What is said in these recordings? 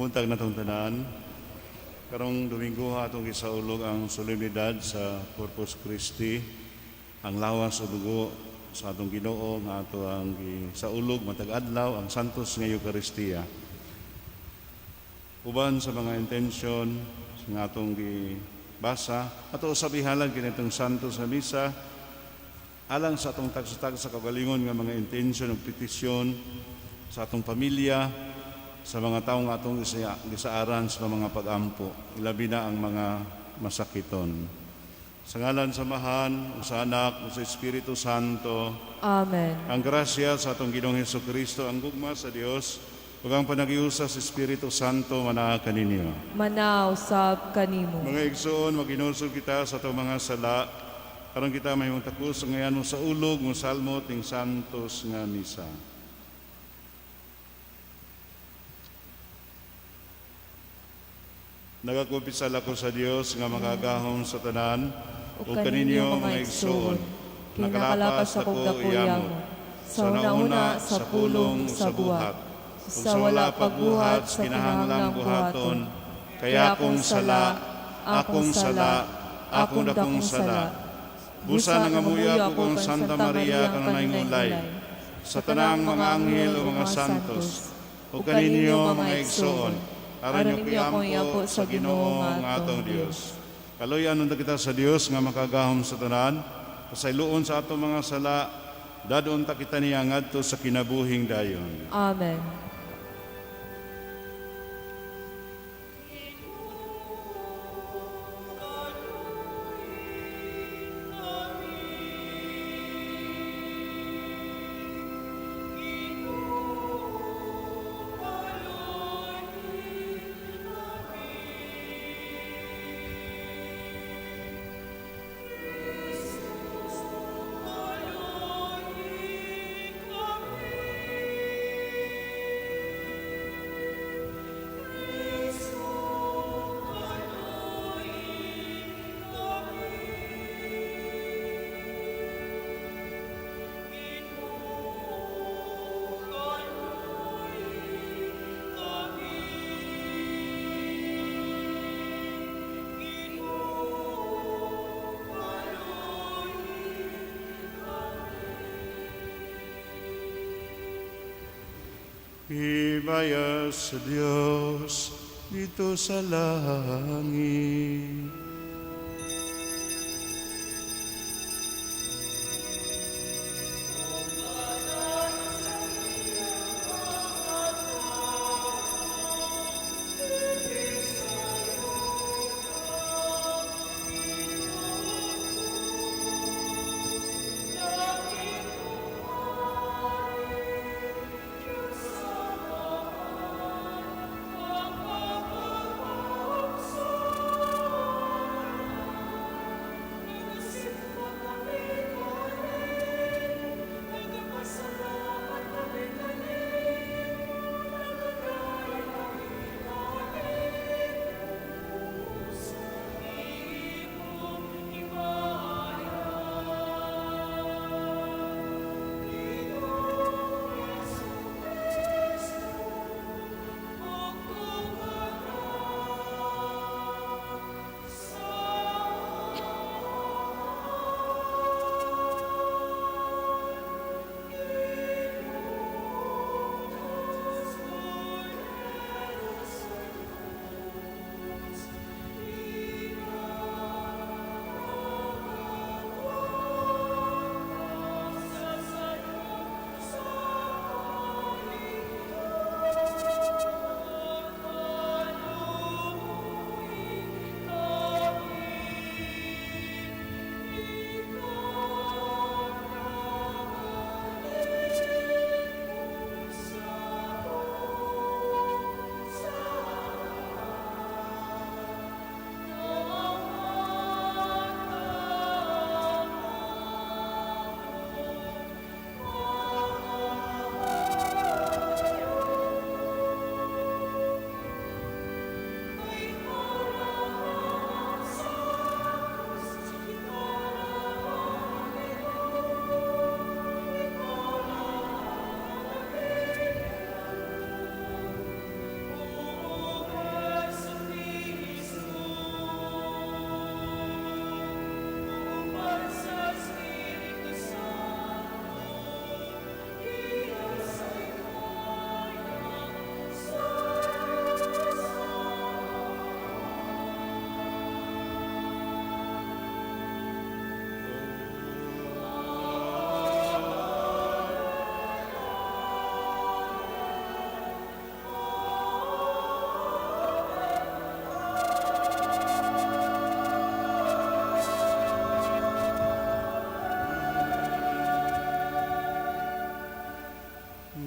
Buntag na tong tanan. Karong Domingo atong gisaulog ang solemnidad sa Corpus Christi, ang lawas o dugo sa atong Ginoo nga ato ang gisaulog matag adlaw, ang Santos nga Eukaristiya. Uban sa mga intensyon nga atong gibasa, ato usab ihalad kinitong Santos nga Misa alang sa atong tagsa-tagsa kaugalingon nga mga intensyon ug petisyon sa atong pamilya, sa mga tawo nga atong gisaaran sa mga pag-ampo, ilabi na ang mga masakiton. Sa ngalan sa Amahan, ug sa Anak, ug sa Espiritu Santo. Amen. Ang grasya sa atong Ginoong Hesus Kristo, ang gugma sa Dios, ug ang panaghiusa sa Espiritu Santo manaa kaninyo. Manaa usab kanimo. Mga igsoon, maghinulsol kita sa atong mga sala, aron kita mahimong takos nga mosaulog, mosalmot ning Santos nga Misa. Nagakumpisal ako sa Dios nga makagahom sa tanan, ug kaninyo, mga igsoon, nakalapas ako iyamot, sa una sa pulong, sa buhat, ug sa wala pagbuhat sa kinahanglang buhaton, kay akong sala, akong sala, akong dakong sala. Busa nangamuyo ako kang Santa Maria kanunay ulay, sa tanang mga anghel o mga santos, ug kaninyo, mga igsoon, aron inyo ko iampo sa Ginoo nga atong Dios. Kaluyan unta kita sa Dios nga makagahom sa tanan, pasayloon sa atong mga sala, dad-on ta kita niya ngadto sa kinabuhing dayon. Amen. Himaya sa Dios didto sa langit.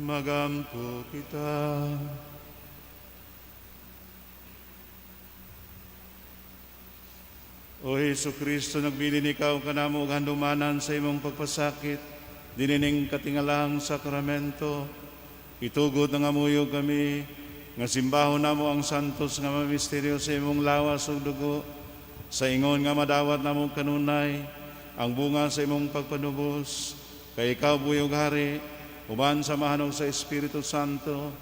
Magampo kita. O Hesus Kristo, nagbilin ikaw kanamo og handumanan sa imong pagpasakit, dinining katingalahang sakramento. Itugot nga muyo kami, nga simbahon namo ang santos nga mga misteryo sa imong lawas ug dugo, sa ingon nga madawat namo kanunay ang bunga sa imong pagpanubos, kay ikaw buhi ug hari, uban sa mahanog sa Espiritu Santo,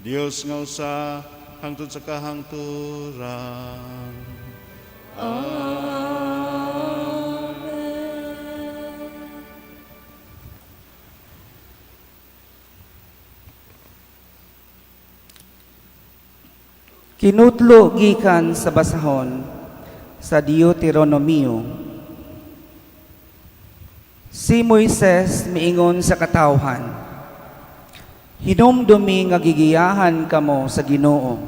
Dios nga usa hangtod sa kahangturan. Amen. Kinutlo gikan sa basahon sa Deuteronomio. Si Moises miingon sa katawhan, "Hinumdumi nga gigiyahan kamo sa Ginoo,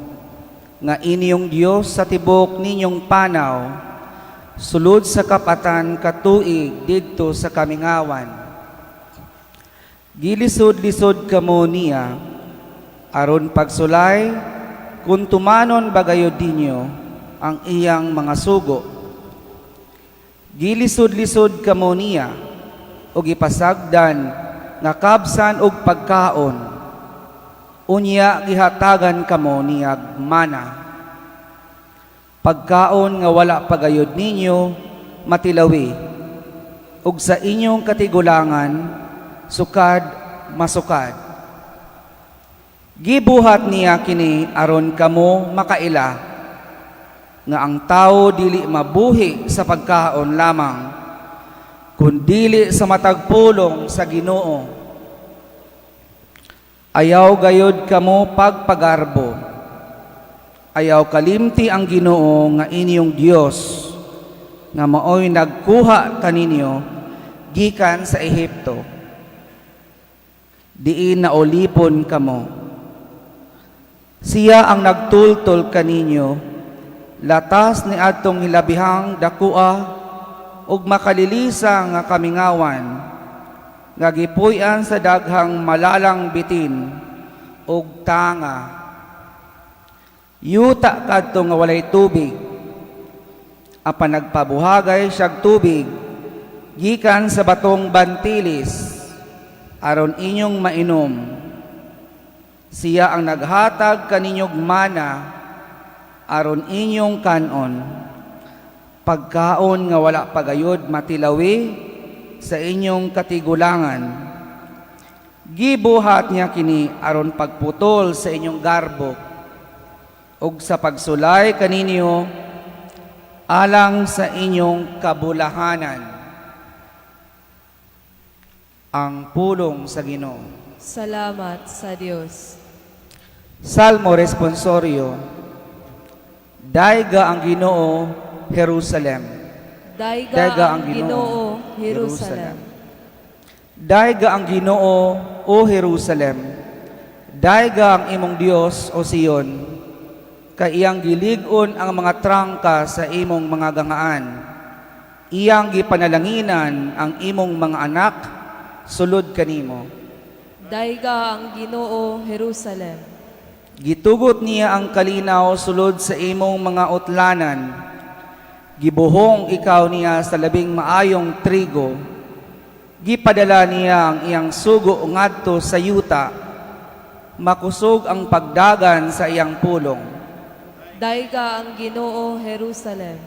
nga inyong Dios sa tibok ninyong panaw, sulod sa kapatan ka tuig didto sa kamingawan. Gilisod-lisod kamo niya, aron pagsulay kung tumanon bagayod ninyo ang iyang mga sugo. Gilisod-lisod kamo niya ug ipasagdan nga kabsan og pagkaon. Unya gihatagan kamo niyag mana. Pagkaon nga wala pagayod ninyo matilawi ug sa inyong katigulangan sukad masukad. Gibuhat niya kini aron kamo makaila nga ang tao dili mabuhi sa pagkaon lamang, kundili sa matag pulong sa Ginoo. Ayaw gayod kamo pagpagarbo. Ayaw kalimti ang Ginoo nga inyong Dios nga maoy nagkuha kaninyo gikan sa Ehipto. Diin naulipon kamo. Siya ang nagtultol kaninyo latas ni adtong hilabihang dakua ug makalilisa nga kamingawan nga gipuy-an sa daghang malalang bitin ug tanga. Yuta kadto nga walay tubig, apan nagpabuhagay siyag tubig gikan sa batong bantilis aron inyong mainom. Siya ang naghatag kaninyog mana aron inyong kanon, pagkaon nga wala pagayod matilawi sa inyong katigulangan. Gibuhat niya kini aron pagputol sa inyong garbo ug sa pagsulay kaninyo alang sa inyong kabulahanan." Ang pulong sa Ginoo. Salamat sa Dios. Salmo Responsorio. Dayga ang Ginoo, Jerusalem. Dayga, Dayga ang Ginoo, Jerusalem. Dayga ang Ginoo, o Jerusalem. Dayga ang imong Dios, o Sion. Kay iyang gilig-on ang mga trangka sa imong mga gangaan. Iyang gipanalanginan ang imong mga anak sulod kanimo. Dayga ang Ginoo, Jerusalem. Gitugot niya ang kalinaw sulod sa imong mga utlanan. Gibuhong ikaw niya sa labing maayong trigo. Gipadala niya ang iyang sugo ngadto sa yuta. Makusog ang pagdagan sa iyang pulong. Dayga ang Ginoo, Jerusalem.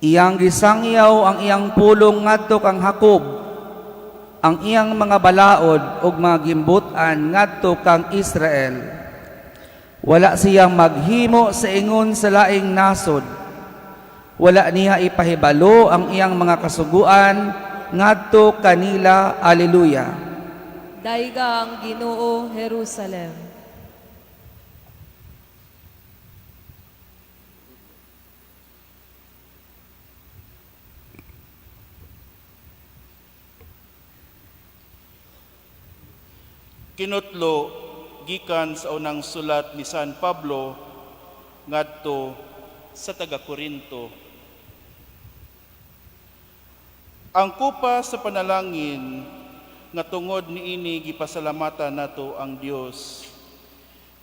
Iyang gisangyaw ang iyang pulong ngadto kang Jacob, ang iyang mga balaod ug mga gimbut-an ngadto kang Israel. Wala siyang maghimo sa ingon sa laing nasod. Wala niya ipahibalo ang iyang mga kasuguan ngadto kanila. Alleluia. Dayga ang Ginoo, Jerusalem. Kinutlo gikan sa unang sulat ni San Pablo ngadto sa taga Korinto. Ang kupa sa panalangin Nga tungod niini gipasalamatan nato ang Dios.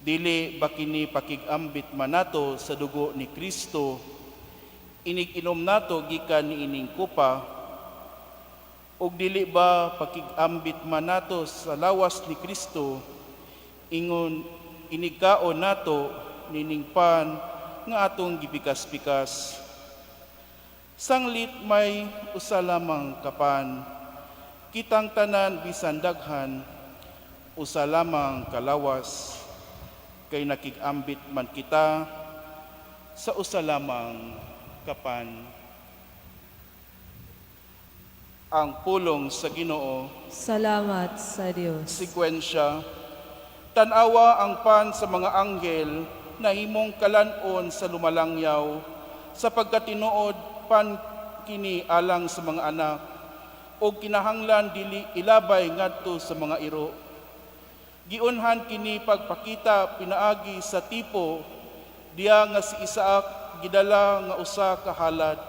Dili ba kini pakig-ambit man nato sa dugo ni Kristo? Inig inom nato gikan niining kupa, ug dili ba pakig-ambit man nato sa lawas ni Kristo ingon inigkaon nato nining pan nga atong gipikas-pikas? Sanglit may usa lamang kapan, kitang tanan bisan daghan usa lamang kalawas, kay nakig-ambit man kita sa usa lamang kapan. Ang pulong sa Ginoo. Salamat sa Dios. Sekwensya. Tanawa ang pan sa mga anghel na himong kalanon sa lumalangyaw, sapagkat tinuod pan kini alang sa mga anak o kinahanglan dili ilabay ngadto sa mga iro. Giunhan kini pagpakita pinaagi sa tipo, diya nga si Isaac gidala nga usa ka halad,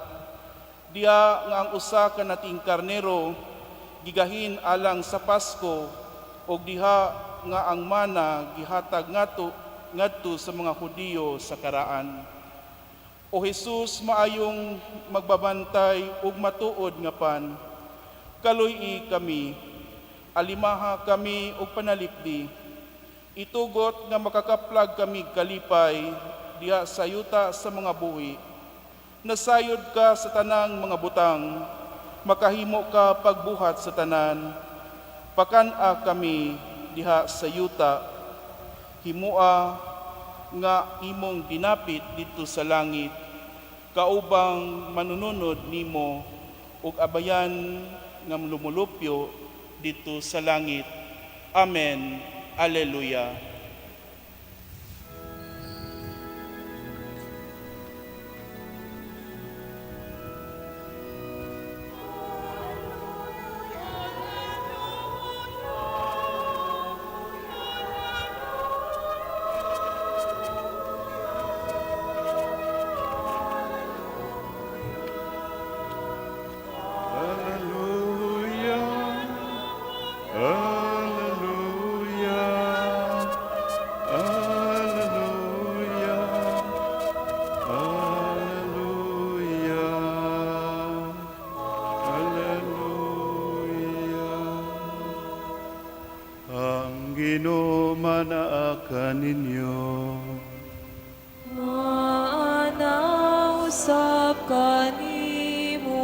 diya nga ang usa ka nating karnero gigahin alang sa Pasko, ug diha nga ang mana gihatag ngadto sa mga Hudiyo sa karaan. O Hesus, maayong magbabantay ug matuod nga pan, kaluy-i kami, alimaha kami ug panalipdi. Itugot nga makakaplag kami kalipay diha sa yuta sa mga buhi. Nasayod ka sa tanang mga butang, makahimo ka pagbuhat sa tanan. Pakan-a kami diha sa yuta, himua nga imong dinapit didto sa langit, kaubang manununod nimo ug abayan nga lumulupyo didto sa langit. Amen. Alleluia. Alleluia, Alleluia, Alleluia, Alleluia, Alleluia. Ang Ginoo manaa kaninyo. Maana usab kanimo.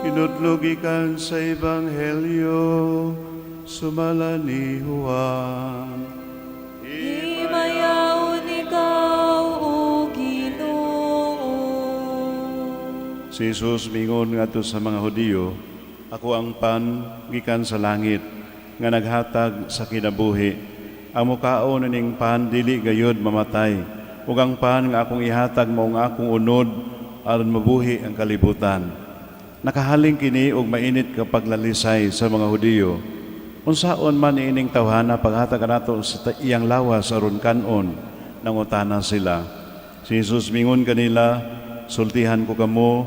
Hinudlo gikan sa Ebanghelyo sumala ni Juan. Himayaon ikaw, O Ginoo. Si Jesus mingon ngadto sa mga Hudiyo, "Ako ang pan gikan sa langit nga naghatag sa kinabuhi. Ang mukaon ining pan dili gayud mamatay, ug ang pan nga akong ihatag mao ang akong unod aron mabuhi ang kalibutan." Nakahaling kini og mainit ka paglalisay sa mga Hudiyo. Unsaon man ining tawhana paghatag kanato sa iyang lawas aron kan-on? Nangutana sila. Si Jesus mingon kanila, "Sultihan ko kamo,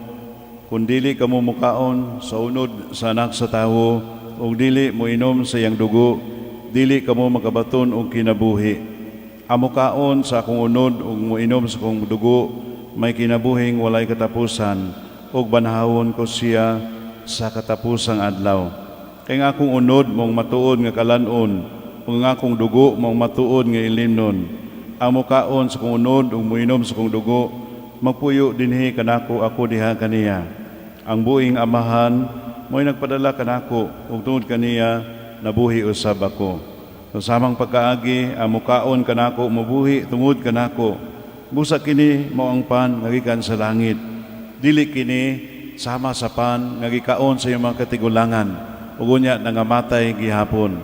kung dili kamo mukaon sa unod sa Anak sa Tawo ug dili moinom sa iyang dugo, dili kamo makabaton og kinabuhi. Ang mukaon sa akong unod ug moinom sa akong dugo may kinabuhing walay katapusan, ug banhawon ko siya sa katapusang adlaw. Kay ang akong unod maong matuod nga kalan-on, ug ang akong dugo maong matuod nga ilimnon. Ang mukaon sa akong unod ug moinom sa akong dugo magpuyo dinhi kanako, ako diha kaniya. Ang buhing Amahan mo'y nagpadala kanako, ug tungod kaniya nabuhi usab ako. Sa samang pagkaagi, ang mukaon kanako mobuhi tungod kanako. Busa kini mao ang pan nga gikan sa langit. Dili kini sama sa pan nga gikaon sa iyong mga katigulangan ug unya nangamatay gihapon.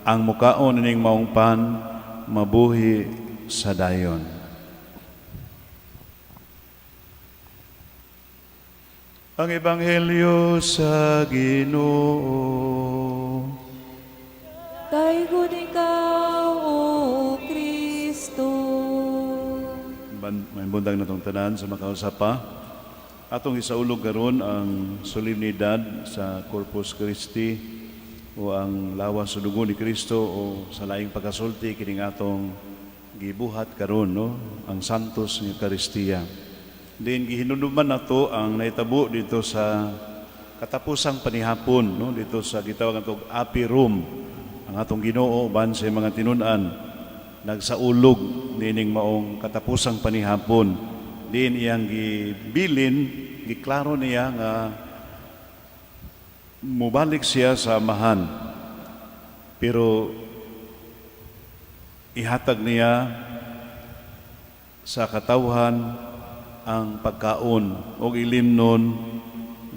Ang mukaon ining maong pan mabuhi sa dayon." Ang Ebanghelyo sa Ginoo. Daygon ikaw, O Kristo. May buntag na tong tanan sa makausap pa. Atong isaulog karon ang solemnidad sa Corpus Christi. o ang lawas ug dugo ni Kristo, o sa laing pagkasulti, kining atong gibuhat karon, no, ang Santos nga Eukaristiya. Din gihinumduman nato ang nahitabo dito sa katapusang panihapon, no, dito sa gitawag atong Upper Room. Ang atong Ginoo uban sa mga tinun-an nagsaulog nining maong katapusang panihapon, din iyang gibilin, giklaro niya nga mubalik siya sa Amahan, pero ihatag niya sa katawhan ang pagkaon o ilimnon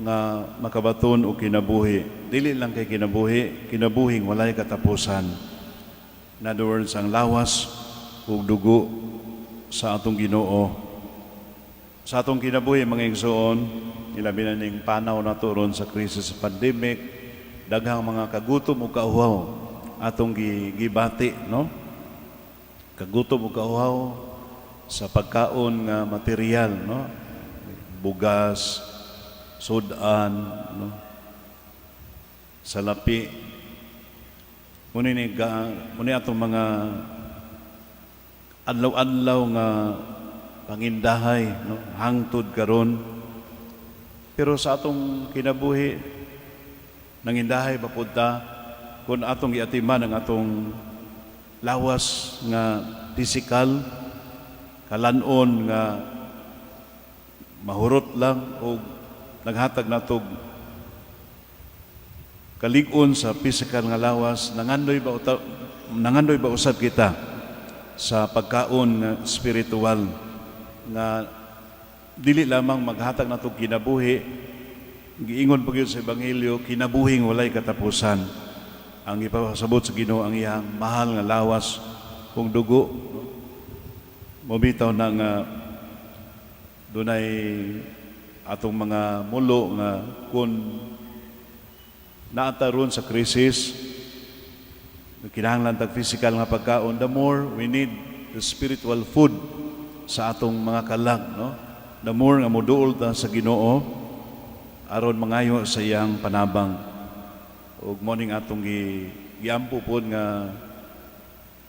nga makabaton og kinabuhi, dili lang kay kinabuhi, kinabuhing walay katapusan. In other words, ang lawas ug dugo sa atong Ginoo. Sa atong kinabuhi, mga igsoon, ilabi na ning panaw nato ron sa krisis, pandemic, daghang mga kagutom ug kauhaw atong gibati, no? Kagutom ug kauhaw sa pagkaon nga material, no? Bugas, sudan, no? Salapi. Muni ni ga, muni atong mga adlaw-adlaw nga pangindahay, no, hangtod karon. Pero sa atong kinabuhi, nangindahay ba pud ta kung atong giatiman ang atong lawas nga physical, kalanon nga mahurot lang o naghatag natog kalig-on sa physical nga lawas? Nangandoy ba usab kita sa pagkaon nga spiritual nga dili lamang maghatag natog kinabuhi? Giingon pa gyud sa Ebanghelyo, kinabuhing walay katapusan. Ang ipasabot sa Ginoo, ang iyang mahal nga lawas ug dugo. Mobitaw na nga dunay atong mga mulo nga kung naata ron sa krisis, kinahanglan tag physical nga pagkaon, the more we need the spiritual food sa atong mga kalag, no? The more nga moduol ta sa Ginoo aron mangayo sa iyang panabang. Ug mo ning atong giampo pod nga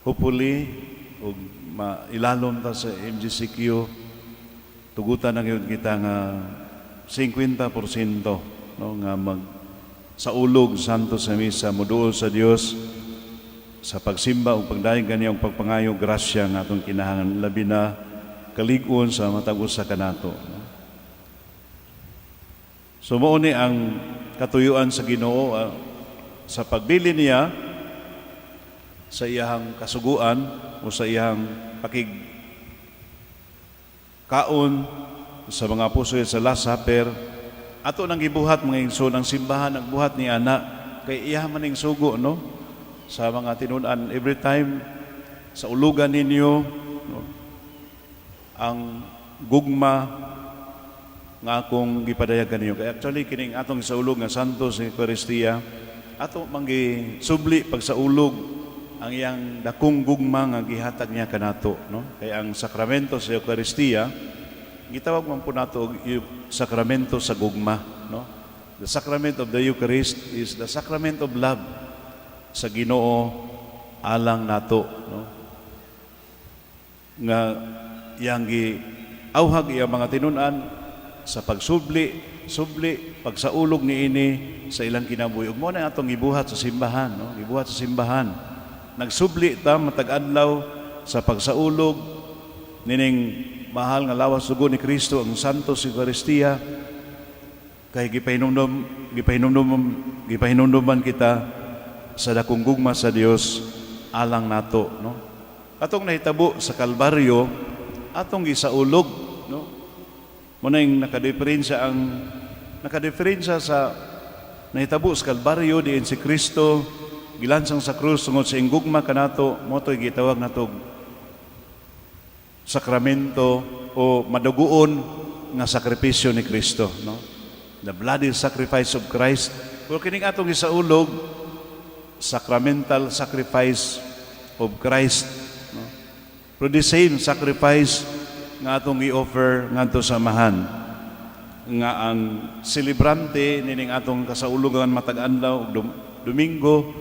hopefully ug mailalom ta sa MGCQ, tugutan na gyud kita nga 50%, no, nga mag saulog Santos sa misa, moduol sa Dios sa pagsimba ug pagdayeg kaniya ug pagpangayo grasya nga atong kinahanglan, labi na kalig-on sa matag usa kanato, no? So mao ni ang katuyuan sa Ginoo sa pagbili niya sa iyang kasuguan o sa iyang pakig kaon sa mga apostol sa Last Supper. Ato nang gibuhat, mga igsoon. Ang simbahan nagbuhat ni ana kay iya man ning sugo, no, sa mga tinun-an every time sa ulugan ninyo, no, ang gugma nga akong gipadayag kaninyo. Kay actually kining atong saulog nga Santos Eucharistia, ato mang subli pag saulog ang iyang dakong gugma nga gihatag niya kanato, no? Kay ang sakramento sa Eucharistia, gitawag man po nato og sakramento sa gugma, no? The sacrament of the Eucharist is the sacrament of love sa Ginoo alang nato, no, nga iyang gi awhag iyang mga tinun-an sa pagsubli subli pagsaulog niini sa ilang kinabuhi. Ug mo na atong gibuhat sa simbahan, no? Gibuhat sa simbahan, nagsubli ta matag adlaw sa pagsaulog nining mahal nga lawas dugo ni Kristo, ang Santos Eucharistia, kay gipahinumduman kita sa dakong gugma sa Dios alang nato, no? Atong nahitabo sa Kalbaryo, atong gisaulog, no? Mo na yung nakadiferensya, ang nakadiferensya sa nahitabo sa Kalbaryo, diin si Kristo gilansang sa krus tungod sa iyang gugma kanato, mo to'y gitawag nato sakramento o madugoon nga sakripisyo ni Kristo, no? The bloody sacrifice of Christ. Pero kining atong gisaulog, sacramental sacrifice of Christ, no? Pero the same sacrifice nga atong i-offer ngadto sa Amahan, nga ang selebrante nining atong kasaulugan matag adlaw ug Domingo,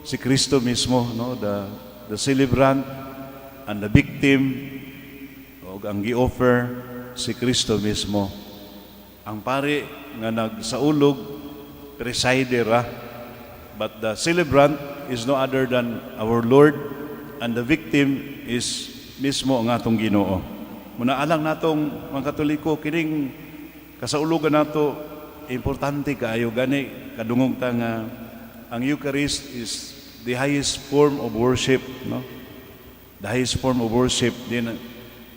si Kristo mismo, no, the celebrant and the victim og ang gi-offer si Kristo mismo. Ang pari nga nagsaulog, presider ra, but the celebrant is no other than our Lord and the victim is mismo ang atong Ginoo. Muna alang natong mga Katoliko, kining kasaulogan nato importante kaayo. Gani kadungog ta nga ang Eucharist is the highest form of worship, no? The highest form of worship din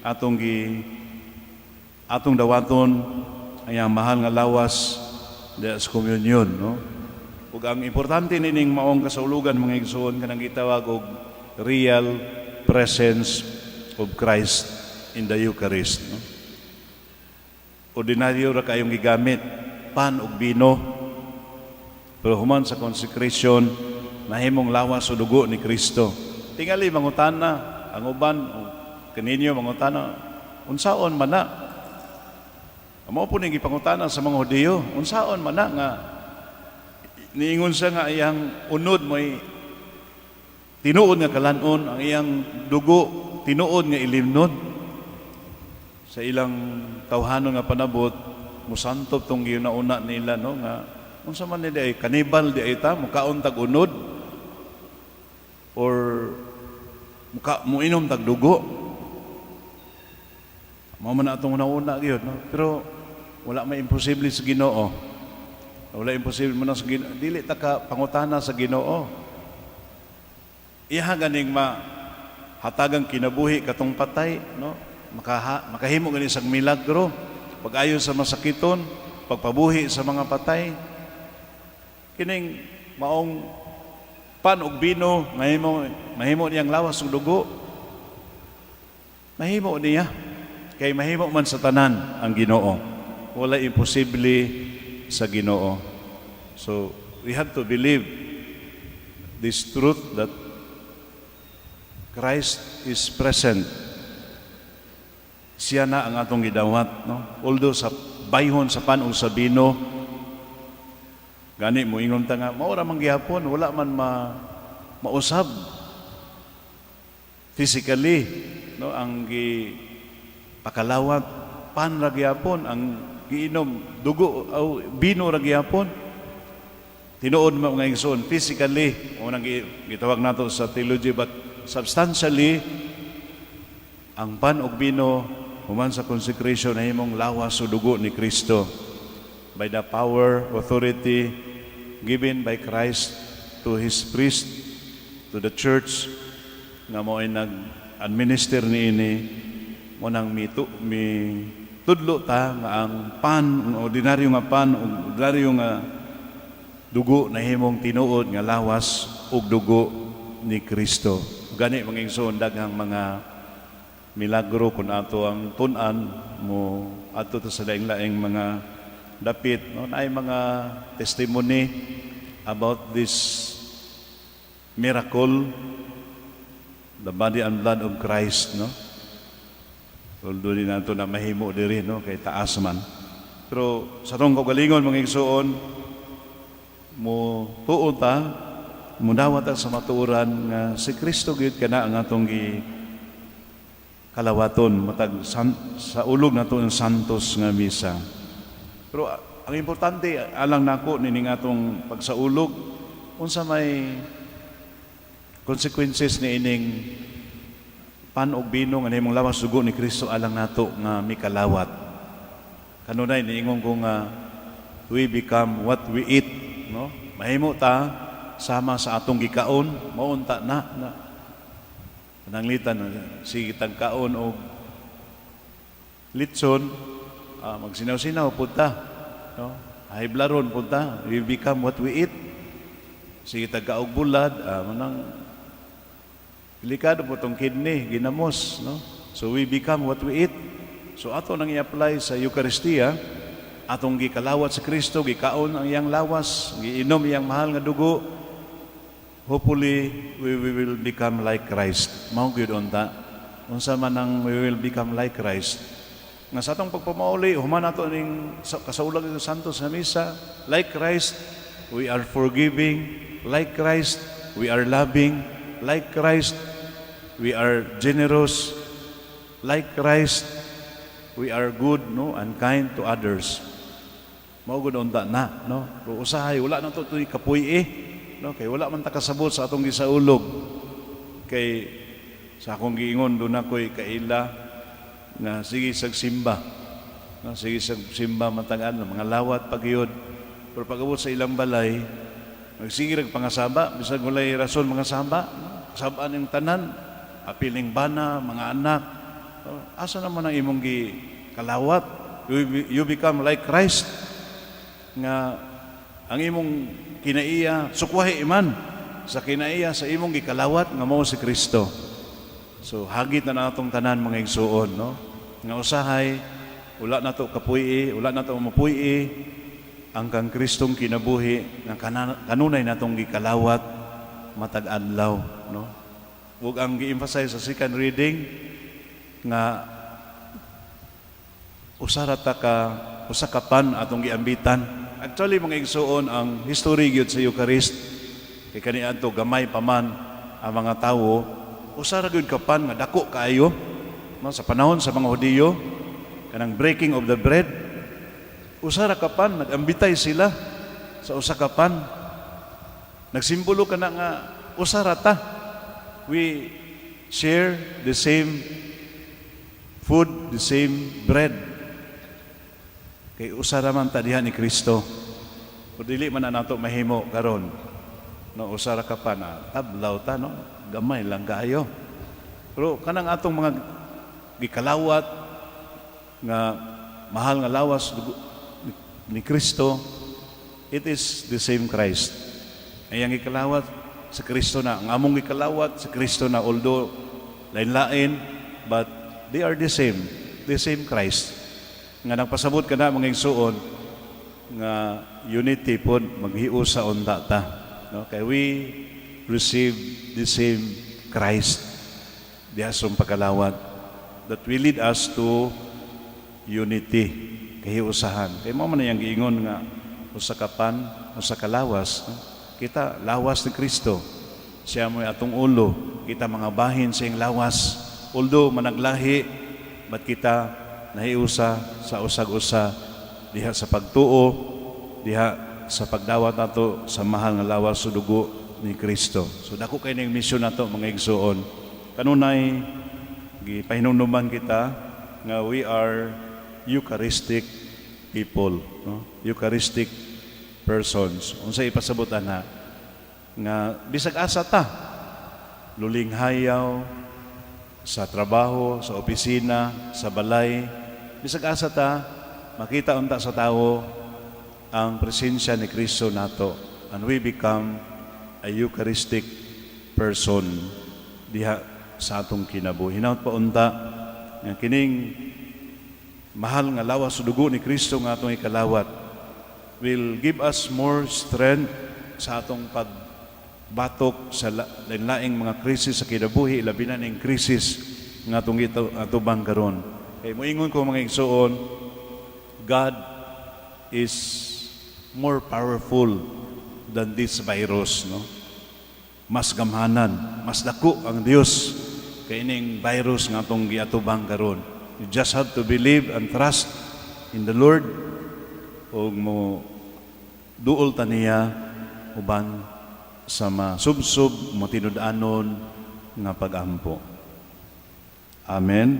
atong dawaton ang iyang mahal nga lawas sa communion, no? Ug ang importante nining maong kasaulugan, mga igsoon, kanang gitawag og real presence of Christ in the Eucharist, no? Ordinaryo ra kayong gigamit, pan ug bino, pero human sa consecration, nahimong lawas o dugo ni Kristo. Tingali mangutana ang uban o kaninyo, mangutana, unsaon man na? Mao po ning gipangutana sa mga Hudiyo, unsaon man na nga niingon siya nga iyang unod mo'y tinuod nga kalanon, ang iyang dugo tinuod nga ilimnon? Sa ilang tawhanon nga panabot, musantop tong giuna-una nila, no, nga unsa man ni ay kanibal di ay ta, mukaon tag unod or muka muinom tag dugo? Mao man na atong una-una gyud, no? Pero wala may imposible sa Ginoo. Wala imposible man na sa Ginoo. Dili ta ka pangutana sa Ginoo. Iha ganing ma hatagang kinabuhi katong patay, no? Makahimo gani sang milagro, pag-ayo sa masakiton, pagpabuhi sa mga patay. Kining maong pan ug bino, mahimo niyang lawas ug dugo. Mahimo niya. Kay mahimo man sa tanan ang Ginoo. Wala imposible sa Ginoo. So, we have to believe this truth that Christ is present. Siya na ang atong gidawat, no? Although sa bayhon sa pan ug sa bino, gani mo ingon ta nga mao ra man gihapon, wala man mausab physically, no, ang gi pakalawat pan ra gihapon, ang giinom dugo o bino ra gihapon. Tinuod mo, mga igsoon, physically o nang gitawag nato sa theology, but substantially ang pan ug bino human sa consecration nahimong lawas o dugo ni Kristo by the power, authority given by Christ to His priest, to the church nga mo ay nag-administer niini. Mo nang mi tudlo ta nga ang pan, ang ordinaryo nga pan ug ordinaryo nga dugo nahimong tinuod nga lawas ug dugo ni Kristo. Gani, mga igsoon, daghang mga milagro kung ato ang tun-an mo adto ta sa laing-laing mga dapit, no, naay mga testimony about this miracle, the body and blood of Christ, no? Although di nato na mahimo diri, no, kay taas man. Pero sa atong kaugalingon, mga igsoon, mo tuo ta, mudawat ta sa matuoran nga si Kristo gyud kana ang atong gi kalawaton matag sa ulog nato ng Santos nga Misa. Pero ang importante alang nako nining atong pagsaulog, unsa may consequences ni ining pan og bino nga nahimong lawas dugo ni Kristo alang nato nga mikalawat? Kanunay niingon ko nga we become what we eat, no? Mahimo ta sama sa atong gikaon, maunta na na. Pananglitan sige tag kaon og litson, magsinaw-sinaw pud ta, no? Haiblaron pud ta, we become what we eat. Sige tag kaog bulad, manang delikado po tong kidney, ginamos, no? So we become what we eat. So ato nang i-apply sa Eucharistia, atong gikalawat sa Kristo, gikaon ang iyang lawas, giinom iyang mahal nga dugo. Hopefully, we will become like Christ. Mao gyud unta. Unsa man ang we will become like Christ? Nga sa atong pagpamauli, human nato ning kasaulag ng Santos nga Misa, like Christ, we are forgiving. Like Christ, we are loving. Like Christ, we are generous. Like Christ, we are good, no, and kind to others. Mao gud unta na, no? Pero usahay wala na to to'y kapuy eh, no? Kay wala man ta kasabot sa atong gisaulog. Kay sa akong giingon duna ko'y kaila nga sige sag simba. No, sige sag simba matag mga lawat pagyud. Pero pag-abot sa ilang balay, magsige rag pangasaba, bisag walay rason mga saba, no? Sabaan yung tanan, apiling bana, mga anak. No? Asa naman ang imong gi kalawat? You become like Christ nga ang imong kinaiya sukwahi iman sa kinaiya sa imong gikalawat nga mao si Kristo. So hagit na natong tanan, mga igsuon, no? Nga usahay wala na to kapuy, wala na to mapuy ang kang Kristong kinabuhi nga kanunay natong gikalawat matag adlaw, no? Ug ang gi-emphasize sa second reading nga usa ra ta ka usa ka pan atong giambitan. Actually, mga igsuon, ang history gyud sa Eucharist kay kaniadto gamay pa man ang mga tawo, usa ra gyud ka pan nga dako kaayo, no? Sa panahon sa mga Hudiyo, kanang breaking of the bread, usa ra ka pan, nagambitay sila sa usa ka pan. Nagsimbolo kana nga usa ra ta, we share the same food, the same bread. Kay usa ra man ta diha ni Kristo. Pero dili man na nato mahimo karon. No, usa ra ka pa na tablaw ta, no, gamay lang kaayo. Pero kanang atong mga gikalawat nga mahal nga lawas dugo ni Kristo, it is the same Christ. Ay ang gikalawat sa Kristo na, ang among gikalawat sa Kristo na, although lain-lain, but they are the same Christ. Nga nagpasabot kana, mga igsuon, nga unity pod, maghiusa unta ta. No? Kay we receive the same Christ diha sa pagkalawat that will lead us to unity, kahiusahan. Kay mao man yang giingon nga usa ka pan, usa ka lawas, no? Kita lawas ni Kristo. Siya mo'y atong ulo, kita mga bahin sa iyang lawas. Although managlahi, but kita nahiusa sa usag-usa diha sa pagtuo, diha sa pagdawat nato sa mahal nga lawas ug dugo ni Kristo. So dako kay ning misyon nato, mga igsuon. Kanunay gipahinumduman kita nga we are Eucharistic people, no? Eucharistic persons. Unsa ipasabot ana? Nga bisag asa ta, lulinghayaw, sa trabaho, sa opisina, sa balay, bisag asa ta, makita unta sa tao ang presensya ni Kristo nato and we become a Eucharistic person diha sa atong kinabuhi. Hinaut pa unta nga kining mahal nga lawas ug dugo ni Kristo nga atong ikalawat will give us more strength sa atong pagbatok sa lain-laing mga krisis sa kinabuhi, labi na ning krisis nga atong atubang karon. Kay moingon ko, mga igsuon, God is more powerful than this virus, no? Mas gamhanan, mas dako ang Dios kay ining virus nga atong giatubang karon. You just have to believe and trust in the Lord ug mo duol ta niya uban sa masubsob, matinud-anon nga pag-ampo. Amen.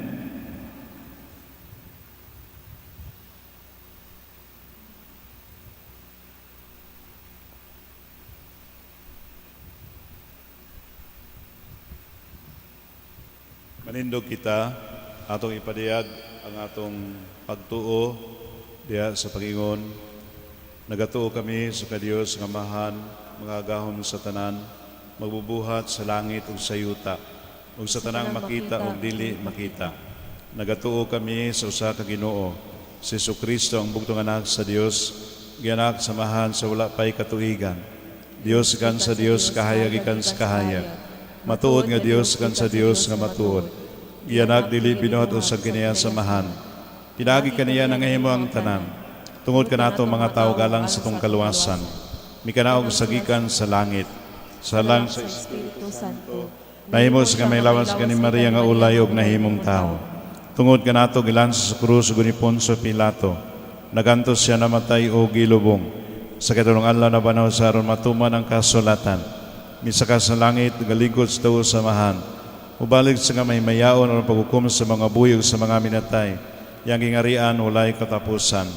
Manindog kita, atong ipadayag ang atong pagtuo diha sa pag-ingon. Nagatuo kami sa ka-Dios nga Amahan, makagagahom sa tanan, magbubuhat sa langit ug sa yuta, ug sa tanang makita ug dili makita. Nagatuo kami sa usa ka Ginoo, si Kristo, ang bugtong anak sa Dios, gianak sa Amahan sa wala pay katuigan. Dios gikan sa Dios, kahayag gikan sa kahayag. Matuod nga Dios gikan sa Dios nga matuod. Gianak, dili binuhat usab kaniya sa Amahan. Pinaagi kaniya nangahimo ang tanan. Tungod kanato mga tao alang sa atong kaluwasan. Mikanaog sa gikan sa langit. Salang sa Espiritu Santo. Nahimo sa kamay lawas kani Maria nga ulay og nahimong tawo. Tungod kanato gilansa sa krus ug ni Poncio Pilato. Nagantos siya namatay og gilubong. Sa katulong adlaw nabanhaw sa aron matuman ang kasulatan. Misaka sa langit galingkod sa tuo sa Amahan. Ubalik sa nga may mayaon aron paghukom sa mga buhi ug sa mga minatay. Iyang gingarian walay katapusan.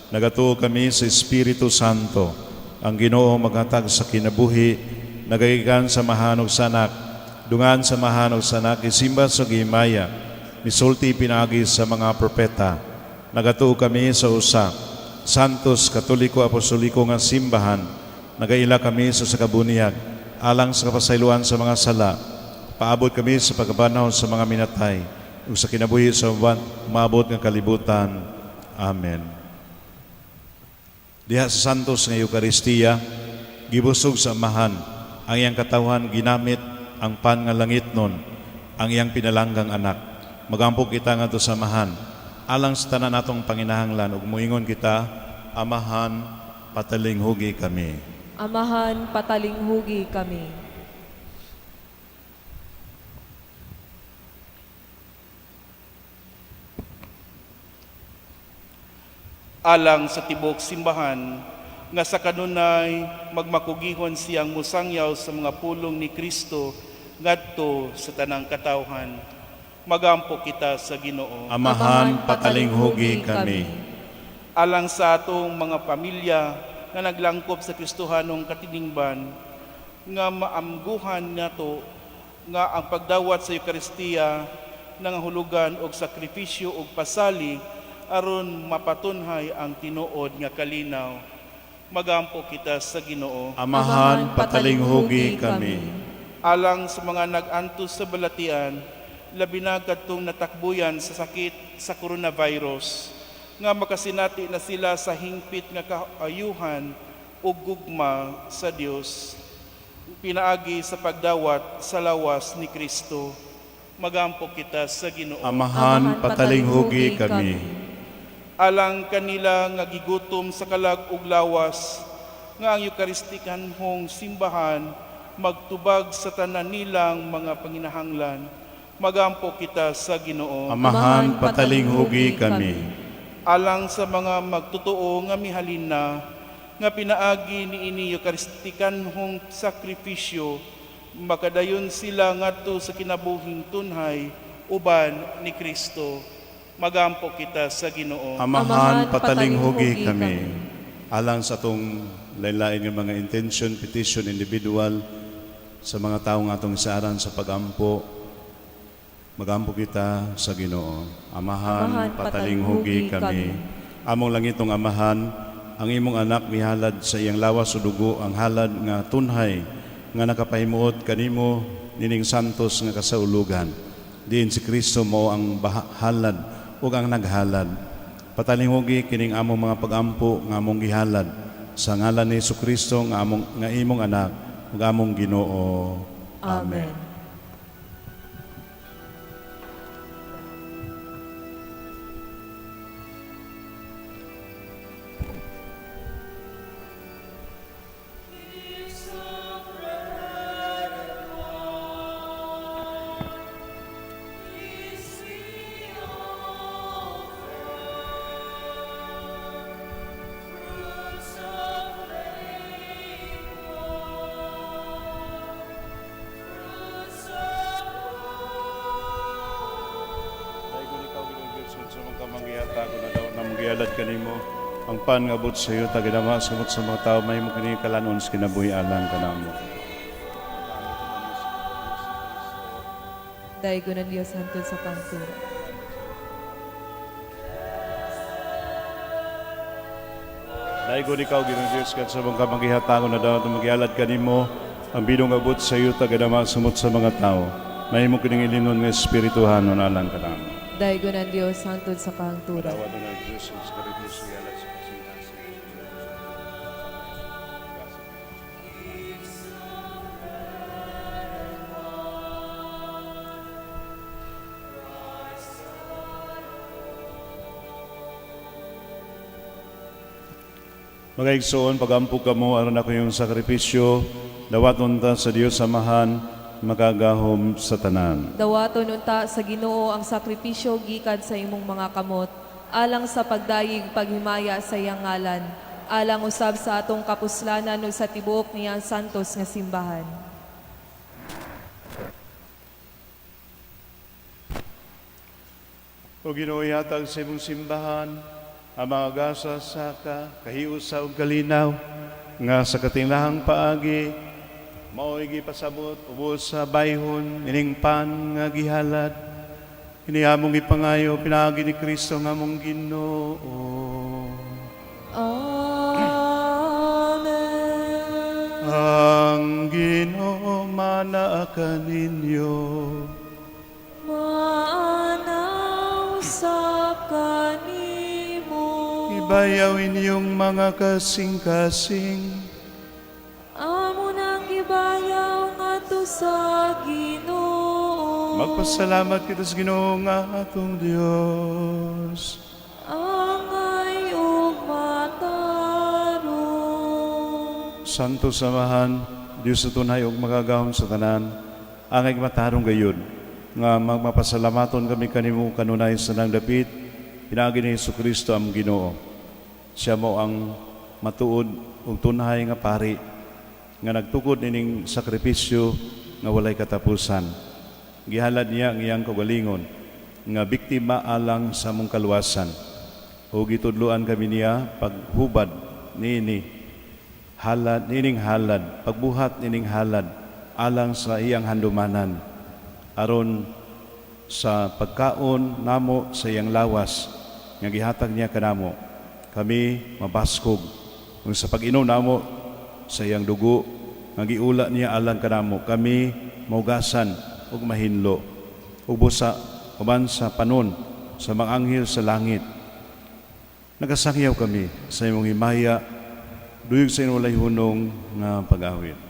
Nagatuo kami sa Espiritu Santo, ang Ginoo maghatag sa kinabuhi, nagagikan sa Amahan ug sa Anak, dungan sa Amahan ug sa Anak, isimba sa gihimaya, misulti pinaagi sa mga propeta. Nagatuo kami sa usa, Santos Katoliko Apostoliko nga simbahan, nagaila kami sa sakabuniag, alang sa kapasayloan sa mga sala, paabot kami sa pagkabanhaw sa mga minatay, ug sa kinabuhi sa maabot nga kalibutan. Amen. Diha sa Santos nga Eukaristiya, gibusog sa Amahan ang iyang katawhan, ginamit ang pan nga langitnon, ang iyang pinalanggang anak. Magampo kita ngadto sa Amahan alang sa tanan natong panginahanglan ug moingon kita, Amahan, patalinghugi kami. Amahan, patalinghugi kami. Alang sa tibok simbahan nga sa kanunay magmakugihon siyang musangyaw sa mga pulong ni Kristo ngadto sa tanang katawhan. Magampo kita sa Ginoo. Amahan, patalinghugi kami. Alang sa atong mga pamilya nga naglangkob sa Kristohanong katiningban, nga maamguhan nato nga ang pagdawat sa Eukaristiya nangahulugan og sakripisyo og pasali aron mapatunhay ang tinuod nga kalinaw. Magampo kita sa Ginoo. Amahan, patalinghugi kami. Alang sa mga nag-antos sa balatian, labi na kadtong natakbuyan sa sakit sa coronavirus, nga makasinati na sila sa hingpit nga kaayuhan ug gugma sa Dios pinaagi sa pagdawat sa lawas ni Kristo. Magampo kita sa Ginoo. Amahan, patalinghugi kami. Alang kanila nga gigutom sa kalag ug lawas, nga ang Eukaristikanhong simbahan magtubag sa tanan nilang mga panginahanglan. Magampo kita sa Ginoo. Amahan, patalinghugi kami. Alang sa mga magtotoo nga mihalin na, nga pinaagi niini Eukaristikanhong sakripisyo, makadayon sila ngadto sa kinabuhing tunhay uban ni Kristo. Magampo kita sa Ginoo. Amahan, patalinghugi kami. Alang sa atong lain-lain nga mga intention, petition, individual, sa mga tawo nga atong isaaran sa pagampo, magampo kita sa Ginoo. Amahan, Amahan, patalinghugi patalinghugi kami. kami. Among langitong Amahan, ang imong anak mihalad sa iyang lawas o dugo ang halad nga tunhay nga nakapahimuot kanimo nining santos nga kasaulugan. Diin si Kristo mao ang halad ug ang naghalad. Patalinghugi kining among mga pagampo nga among gihalad sa ngalan ni Kristo nga among nga imong anak ug among Ginoo. Amen. Daygon ikaw, Ginoong Dios, sa mga kamanggihatag na daw na manggihalad kanimo ang pan nga abot sa iyo taginama sa sa mga tao mahimo kini kalanon sa kinabuhi alang kanamo. Daygon ang Dios hantod sa pangtura. Daygon ikaw, Ginoong Dios, kat sa mga kamanggihatag na daw na manggihalad kanimo ang binong abot sa iyo taginama sumot sa mga tao mahimo kining ilinon nga espirituhanon alang kanamo. Daygon ang Dios hantod sa kahangturan. Dawat na Diyos sa sakripisyo gihalad sa kasing-kasing. Mga igsoon, pagampo kamo aron ako yung sakripisyo, dawaton ta sa Dios Amahan, makagahom sa tanan. Dawaton unta sa Ginoo ang sakripisyo gikan sa imong mga kamot, alang sa pagdayeg paghimaya sa iyang ngalan, alang usab sa atong kapuslanan ug sa tibuok niyang santos nga simbahan. O Ginoo, ihatag sa imong simbahan ang mga gasa saka kahiusa ug kalinaw nga sa katinglahang paagi mao'y gipasabot ubos sa bayhon ining pan nga gihalad. Kini among gipangayo pinaagi ni Kristo nga among Ginoo. Amen. Ang Ginoo manaa kaninyo. Maanaw sa kanimo. Ibayaw inyong mga kasing-kasing. Amo nang gibayaw ngadto sa Ginoo. Magpasalamat kita sa Ginoo nga atong Dios. Angay ug matarong. Santo Samahan, Dios sa tunay ug makagahom sa tanan, angay matarong gayud nga magmapasalamaton kami kanimo kanunay sa nang dapit pinaagi ni Hesukristo ang Ginoo. Siya mo ang matuod ug tunhay nga pari nga nagtukod ining sakripisyo nga walay katapusan. Gihalad niya ang iyang kaugalingon nga biktima alang sa among kaluwasan. O gitudloan kami niya paghubad niini halad niining halad, pagbuhat niining halad alang sa iyang handumanan, aron sa pagkaon namo sa iyang lawas nga gihatag niya kanamo, kami mabaskog, ug sa pag-inom namo sa iyang dugo nga giula niya alang kanamo, kami maugasan ug mahinlo. Ubos sa uban sa panon sa mga anghel sa langit, nagasangyaw kami sa imong himaya duyog sa imong walay hunong nga pag-awit.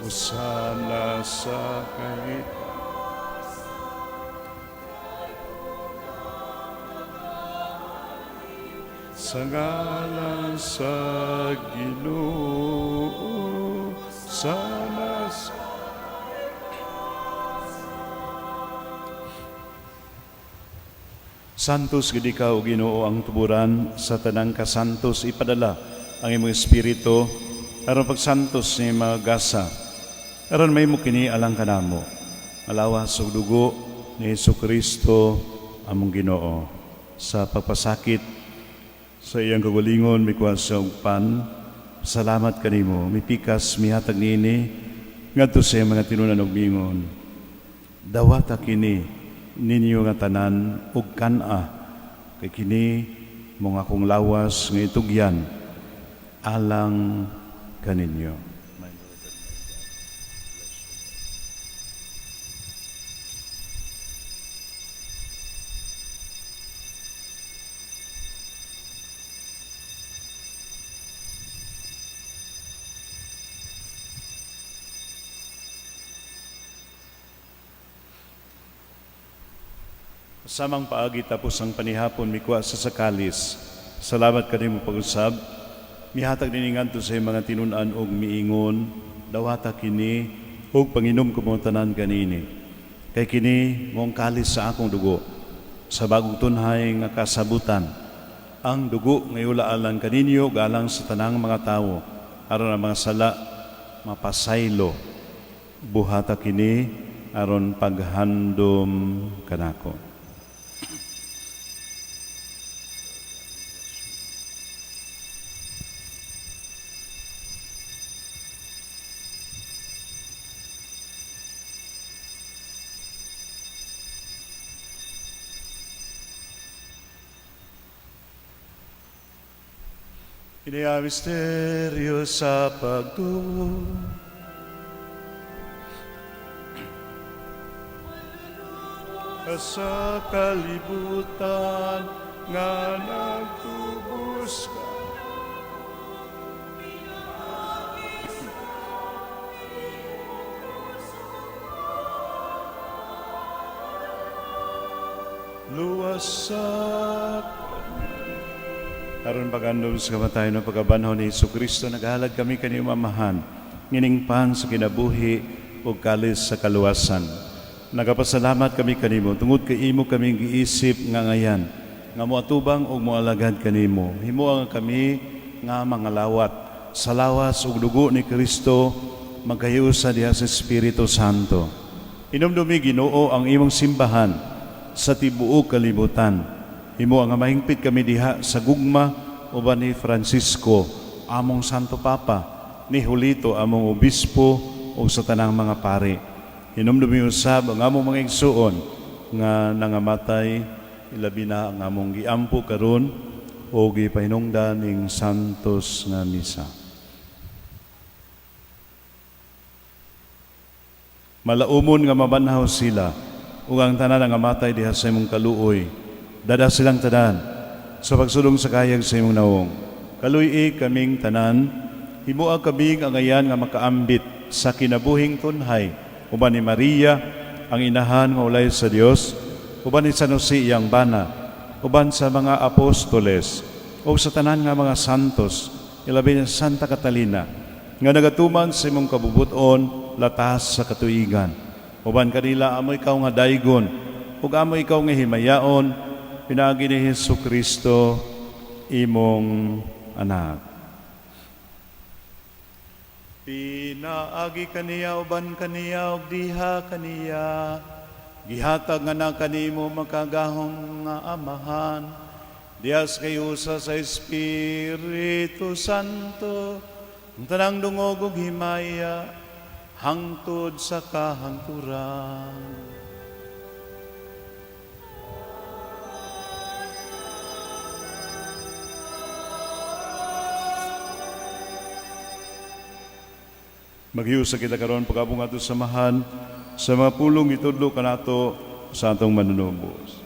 Usana sa kahit sa ngalan sa Ginoo, sana sa Santos gid ikaw, Ginoo, ang tuburan sa tanang kasantos. Ipadala ang imong espiritu aron pagsantos ni mga gasa, aron mahimo kini alang kanamo malawas ug dugo ni Hesukristo among Ginoo. Sa pagpasakit sa iyang kagalingon, mikuha sa og pan, salamat kanimo, mipikas, mihatag niini ngadto sa iyang mga tinunan og miingon: "Dawata kini ninyo nga tanan ug kan-a, kay kini mao akong lawas nga itugyan alang kaninyo." Samang paagi, tapos ang panihapon, mikuha sa kalis. Salamat kanimo pag-usab. Mihatag niini ngadto sa iyang mga tinunan og miingon: "Dawata kini ug panginom kamo tanan kanini. Kay kini mao ang kalis sa akong dugo sa bagong tunhay nga kasabutan. Ang dugo nga iula alang kaninyo ug alang sa tanang mga tawo aron ang mga sala mapasaylo. Buhata kini aron paghandom kanako." Ini ang misteryo sa pagtuo. ka sa kalibutan nga nagtubos ka. Luwas sa Aron pag-andom sa kamatayon ng pagkabanhaw ni Hesus Kristo, naghalad kami kaniyong Amahan, ngining pan sa kinabuhi ug kalis sa kaluwasan. Nagapasalamat kami kanimo tungod kay imo kaming giisip nga ngayan, nga moatubang ug moalagad kanimo. Himoa nga kami nga mga lawat sa lawas ug dugo ni Kristo magkahiusa diha sa Espiritu Santo. Hinumdumi, Ginoo, ang imong simbahan sa tibuok kalibutan. Himo nga mahingpit kami diha sa gugma uban ni Francisco, among Santo Papa, ni Julito, among Obispo, ug sa tanang mga pari. Hinumdumi usab ang among mga igsuon nga nangamatay, ilabi na ang among giampo karon o gipahinungdan ning santos nga misa. Malaumon nga mabanhaw sila ug ang tanan nga matay diha sa imong kaluoy. Dad-a silang tanan sa pagsulong sa kahayag sa imong nawong. Kaluy-i kaming tanan, himoa kaming angayan nga makaambit sa kinabuhing tunhay uban ni Maria, ang inahan nga ulay sa Dios, uban ni San Jose iyang bana, uban sa mga apostoles, ug sa tanan nga mga santos, ilabi na Santa Catalina, nga nagatuman sa imong kabubuton latas sa katuigan. Uban kanila amo ikaw nga daygon, ug amo ikaw nga himayaon, pinaagi ni Hesus Kristo, imong anak. Pinaagi kaniya, uban kaniya, ug diha kaniya, gihatag nga na kanimo makagahom nga Amahan, diha sa kahiusa sa Espiritu Santo, ang tanang dungog ug himaya hangtod sa kahangturan. Maghiusa kita karon pag-abong ato samahan sa mga pulong itudlo kanato sa atong manunubos.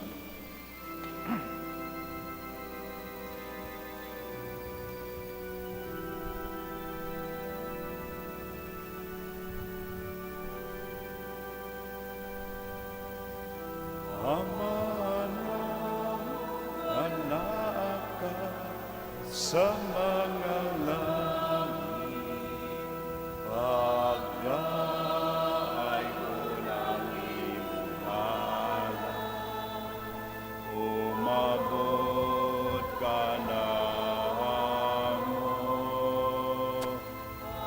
Ama nga naa ka sa mga langit, pagdaygon ang imong ngalan, umabot kanamo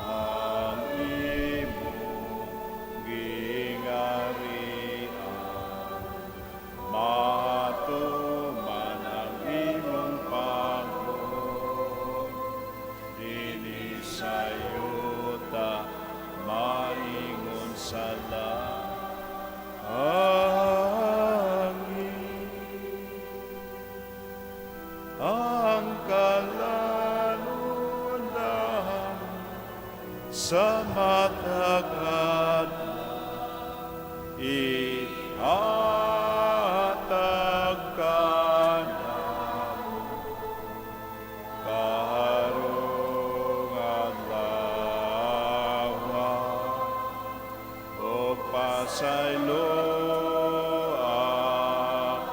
ang imong gingharian, matuman ang imong pagbuot dinhi sa yuta maingon sa langit. Ang kalan-on sa matag adlaw ihatag kanamo karong adlaw ug pasayloa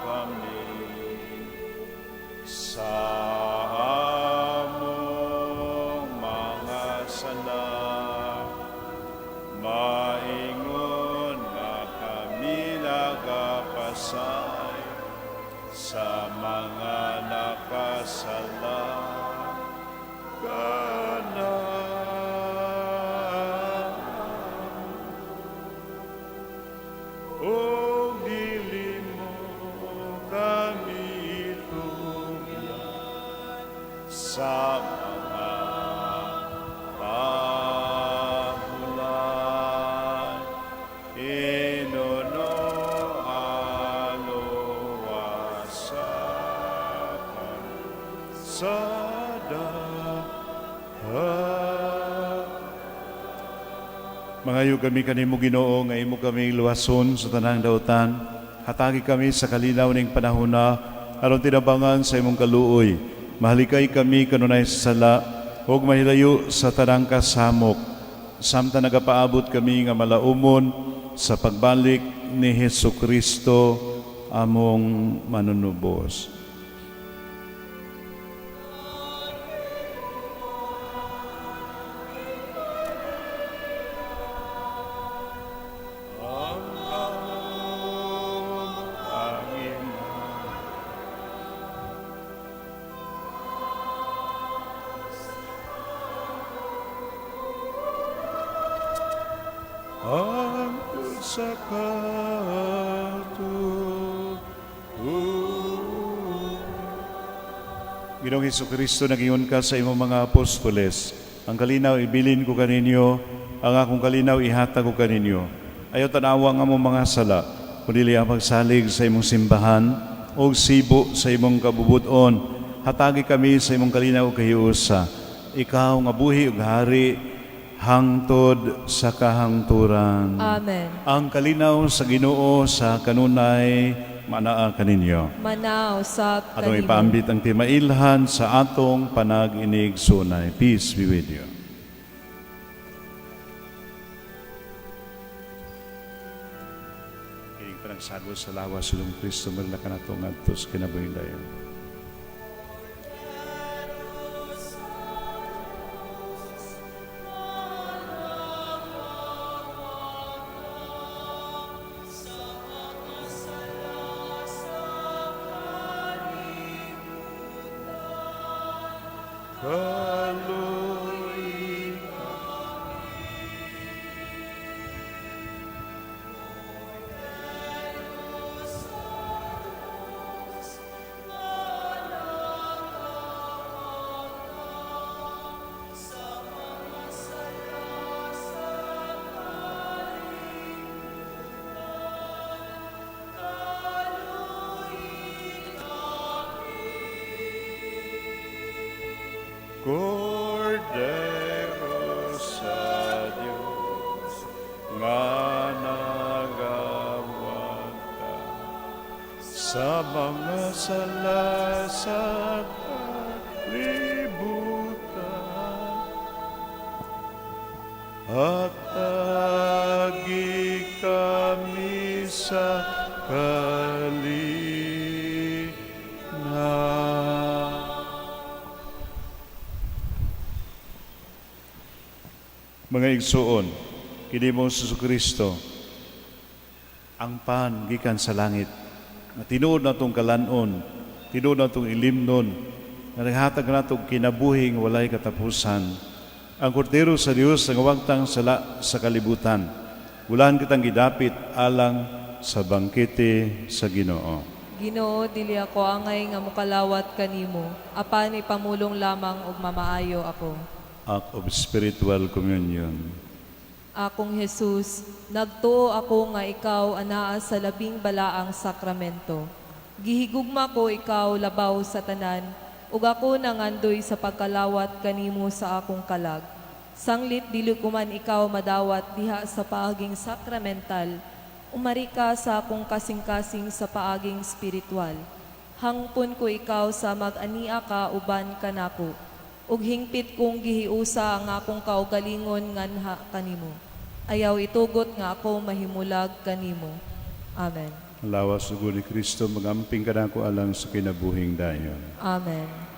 kami sa among mga sala, maingon nga kami nagapasaylo sa mga nakasala kanamo. Ug dili mo kami itugyan sa mga pahulay. Hinunoa luwasa kami sa dahat. Mangayo kami kanimo, Ginoo, nga imo kami luwason sa tanang dautan. Hatagi kami sa kalinaw ning panahona aron tinabangan sa imong kaluoy. Mahalikay kami kanunay sa sala ug mahilayo sa tanang kasamok. Samtang nagapaabot kami nga malaumon sa pagbalik ni Hesus Kristo among manunubos. Ang sa Ginoong Hesukristo, nagingon ka sa imong mga apostoles, ang kalinaw ibilin ko kaninyo, ang akong kalinaw ihatag ko kaninyo. Ayaw tanawa nga among mga sala, kundi ang pagsalig sa imong simbahan, o sibo sa imong kabubuton. Hatagi kami sa imong kalinaw ug kahiusa. Ikaw nga buhi ug hari, hangtod sa kahangturan. Amen. Ang kalinaw sa Ginoo sa kanunay manaa kaninyo. Manaw sa Atong kanimo. ipaambit ang timailhan sa atong panag-inig sunay. Peace be with you. Kining panagsago sa lawas sa Kristo, marila ka nato ngadto sa kinabuhing dayon. Kaloy. Cordero sa Dios nga nagawata sa mga sala sa kalibutan at agi kami sa kalinaw. Mga igsuon, kini mo si Kristo, ang pan gikan sa langit, nga tinuod natong kalanon, tinuod natong ilimnon, nga naghatag natong kinabuhi nga walay katapusan. Ang kordero sa Dios nga wagtang sala sa kalibutan. Ulan kitang gidapit alang sa bangkete sa Ginoo. Ginoo, dili ako angay nga mukalawat kanimo, apan ipamulong lamang ug mamaayo ako. Act of spiritual communion. Akong Jesus, nagtuo ako nga ikaw anaa sa labing balaang sakramento. Gihigugma ko ikaw labaw sa tanan, ug ako nangandoy sa pagkalawat kanimo sa akong kalag. Sanglit dili ko man ikaw madawat diha sa paaging sakramental, umari ka sa akong kasing-kasing sa paaging spiritual. Hangpon ko ikaw sa mag-ania ka uban kanako, ug hingpit kong gihiusa ang akong kaugalingon nganha kanimo. Ayaw itugot nga ako mahimulag kanimo. Amen. Lawas dugo ni Kristo, magamping kanako alang sa kinabuhing dayon. Amen.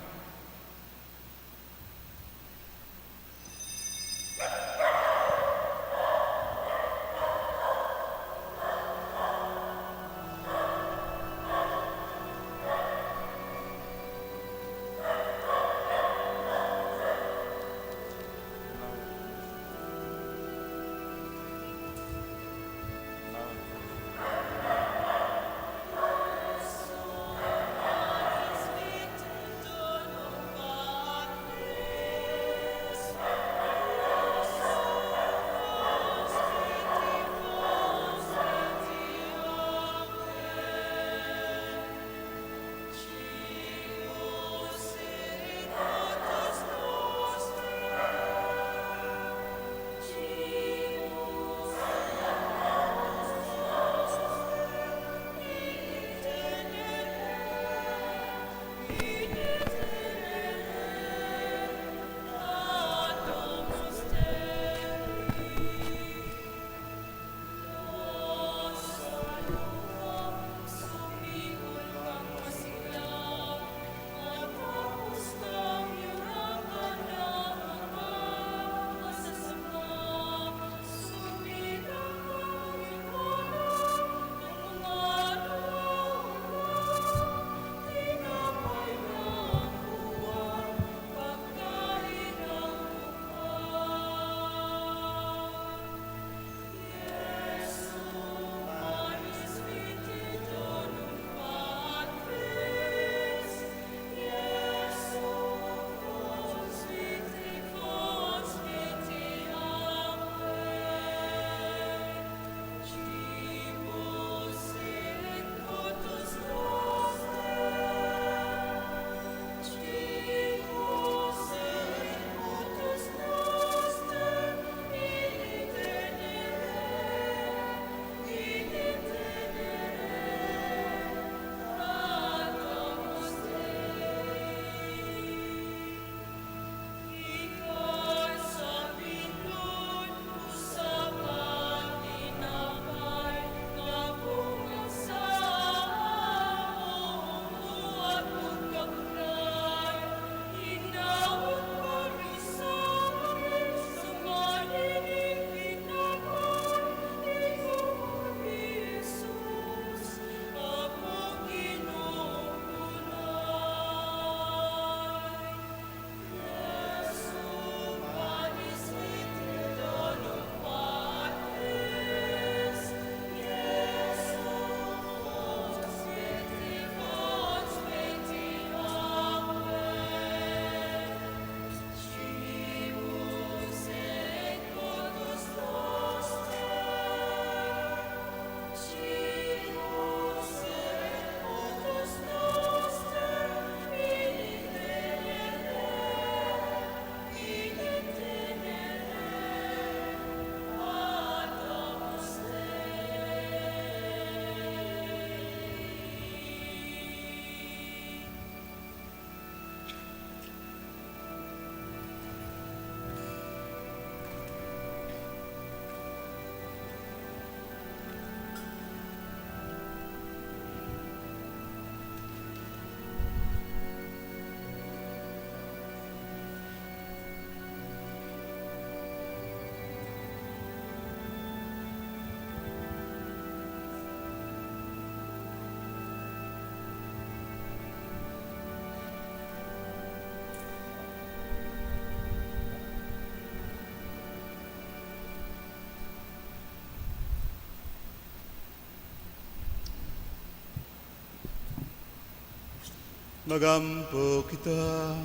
Magampo kita.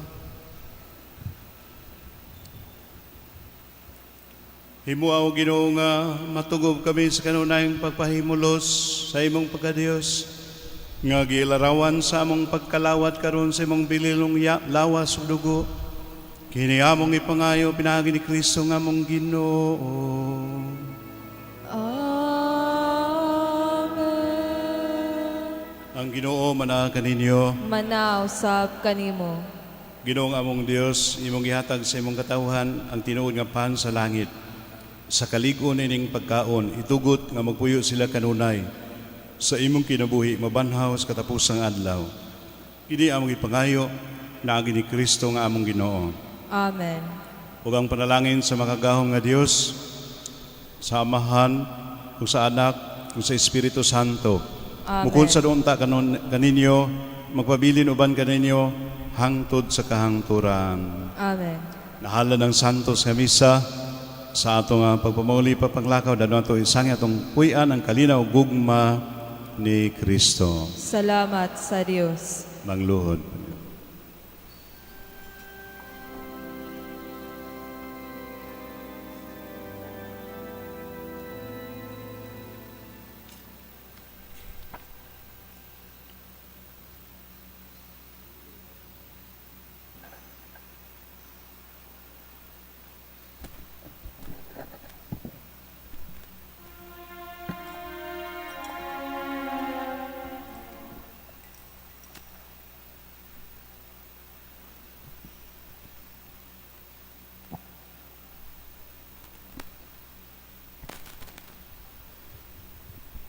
Himua o Ginoo nga matugob kami sa kanunayng pagpahimulos sa imong pagkadiyos nga gilarawan sa among pagkalawat karon sa imong bililong lawas ug dugo. Kini among ipangayo pinaagi ni Kristo nga among Ginoo. Amen. Ang Ginoo manaa kaninyo. Manaw sab kanimo. Ginoong among Dios, imong gihatag sa imong katawhan ang tinuod nga pan sa langit. Sa kalig-on ining pagkaon, itugot nga magpuyo sila kanunay sa imong kinabuhi mabanhaw sa katapusang adlaw. Kini among ipangayo naagi ni Kristo nga among Ginoo. Amen. Ug ang panalangin sa makagahom nga Dios, sa Amahan, ug sa Anak, ug sa Espiritu Santo. Amen. Mukon sa unta kanon kaninyo, magpabilin uban kaninyo hangtod sa kahangturan. Amen. Nahala ng santos nga misa sa atong pagpamauli pa paglakaw dadto ato isang atong puy-an ang kalinaw gugma ni Kristo. Salamat sa Dios. Mangluhod.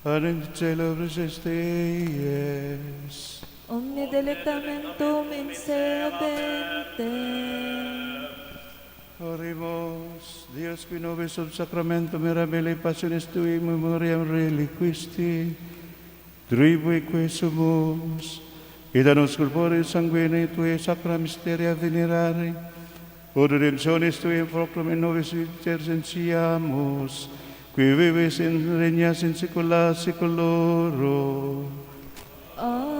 Panem cielo resistes. Omni delectamentum in serpente. Oremus, Dios qui nobis sub sacramento mirabile passionis tui memoriam reliquisti, tribuique sumus, et a nos corporis sanguine tui sacra mysteria venerare, ut redemptionis tui in proclum in nobis intercessiamus, qui vivis in regnas in saecula saeculorum. Amen.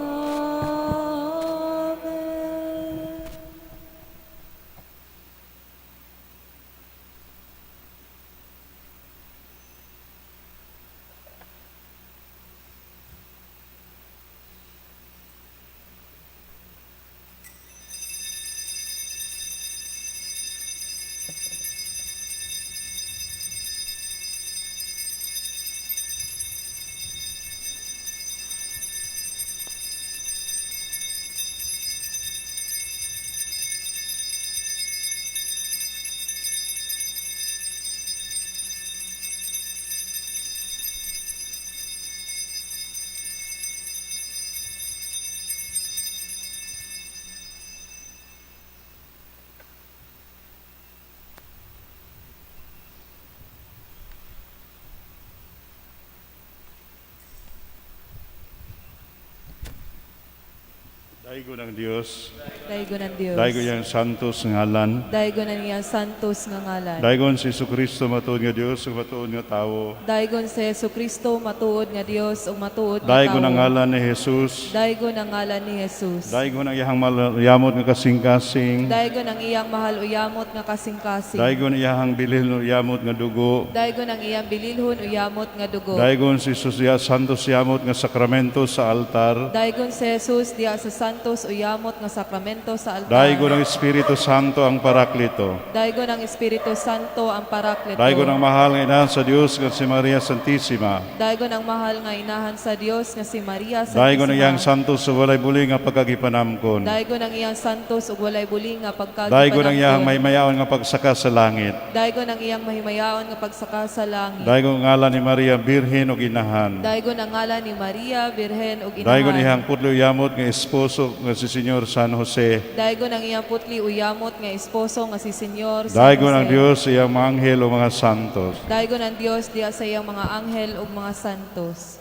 Daigo ng Dios, Daigo ng Dios. daigo yang santos ngalan, Daigo na niya santos nga ngalan. daigon si Jesucristo matuod nga Dios ug matuod nga tawo. Daigon sa Yesu Kristo matuod nga Dios ug matuod nga Daigon tawo. ang ngalan ni Jesus. Daigon ang ngalan ni Jesus. Daigon ang iyang malyamot nga kasing-kasing. Daigon ang iyang mahal uyamot nga kasing-kasing. Daigon iyang bilhin uyamot nga dugo. Daigon ang iyang bililhon uyamot nga dugo. Daigon si Jesus diya santos yamot nga sakramento sa altar. Daigon si Jesus diya sa santos uyamot nga sakramento sa altar. Daigon ang Espiritu Santo ang Paraklito. Daigon ang Espiritu Santo ang Parakleto. Daigon ang mahal nga inahan sa Dios nga si Maria Santissima. Daigon ang mahal nga inahan sa Dios nga si Maria Santissima. Daigon ang iyang santos sa walay buli nga pagkagipanamkon. Daigon ang iyang santos ug walay buli nga pagkagipanamkon. Daigon ang iyang maymayaon nga pagsaka sa langit. Daigon ang iyang mahimayaon nga pagsaka sa langit. Daigon ang ngalan ni Maria Birhen ug inahan. Daigon ang ngalan ni Maria Birhen ug inahan. Daigon iyang pudlo yamot nga esposo nga si Senyor San Jose. Daigon ang iyang putli uyamot nga esposo nga si Senyor San Daigon ang Jose. Dios iyang mga anghel o mga santos. Daigon ang Dios diya sa iyang mga anghel ug mga santos.